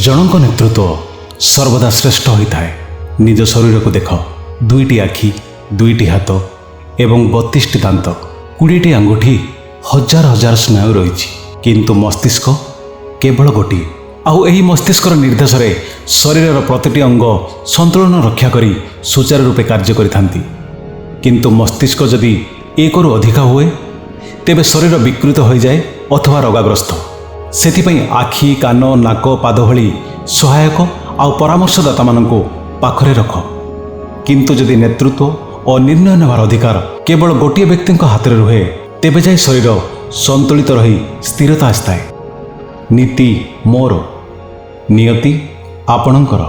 ଜଣଙ୍କ ନେତୃତ୍ୱ ସର୍ବଦା ଶ୍ରେଷ୍ଠ ହୋଇଥାଏ। ନିଜ ଶରୀରକୁ ଦେଖ। ଦୁଇଟି ଆଖି, ଦୁଇଟି ହାତ ଏବଂ 32ଟି ଦାନ୍ତ, 20ଟି ଆଙ୍ଗୁଠି, ହଜାର ହଜାର ସ୍ନାୟୁ ରହିଛି। କିନ୍ତୁ ମସ୍ତିଷ୍କ କେବଳ ଗୋଟିଏ। ଆଉ ଏହି ମସ୍ତିଷ୍କର ନିର୍ଦ୍ଦେଶରେ ଶରୀରର ପ୍ରତିଟି ଅଙ୍ଗ ସନ୍ତୁଳନ ରକ୍ଷା କରି ସୁଚାରୁ ରୂପେ କାର୍ଯ୍ୟ କରିଥାନ୍ତି। କିନ୍ତୁ ମସ୍ତିଷ୍କ ଯଦି ଏକରୁ ଅଧିକା ହୁଏ, ତେବେ ଶରୀର ବିକୃତ ହୋଇଯାଏ ଅଥବା ରୋଗାଗ୍ରସ୍ତ। ସେଥିପାଇଁ ଆଖି, କାନ, ନାକ, ପାଦ ଭଳି ସହାୟକ ଆଉ ପରାମର୍ଶଦାତାମାନଙ୍କୁ ପାଖରେ ରଖ। କିନ୍ତୁ ଯଦି ନେତୃତ୍ୱ ଓ ନିର୍ଣ୍ଣୟ ନେବାର ଅଧିକାର କେବଳ ଗୋଟିଏ ବ୍ୟକ୍ତିଙ୍କ ହାତରେ ରୁହେ, ତେବେ ଯାଇ ଶରୀର ସନ୍ତୁଳିତ ରହି ସ୍ଥିରତା ଆସିଥାଏ। ନୀତି ମୋର, ନିୟତି ଆପଣଙ୍କର।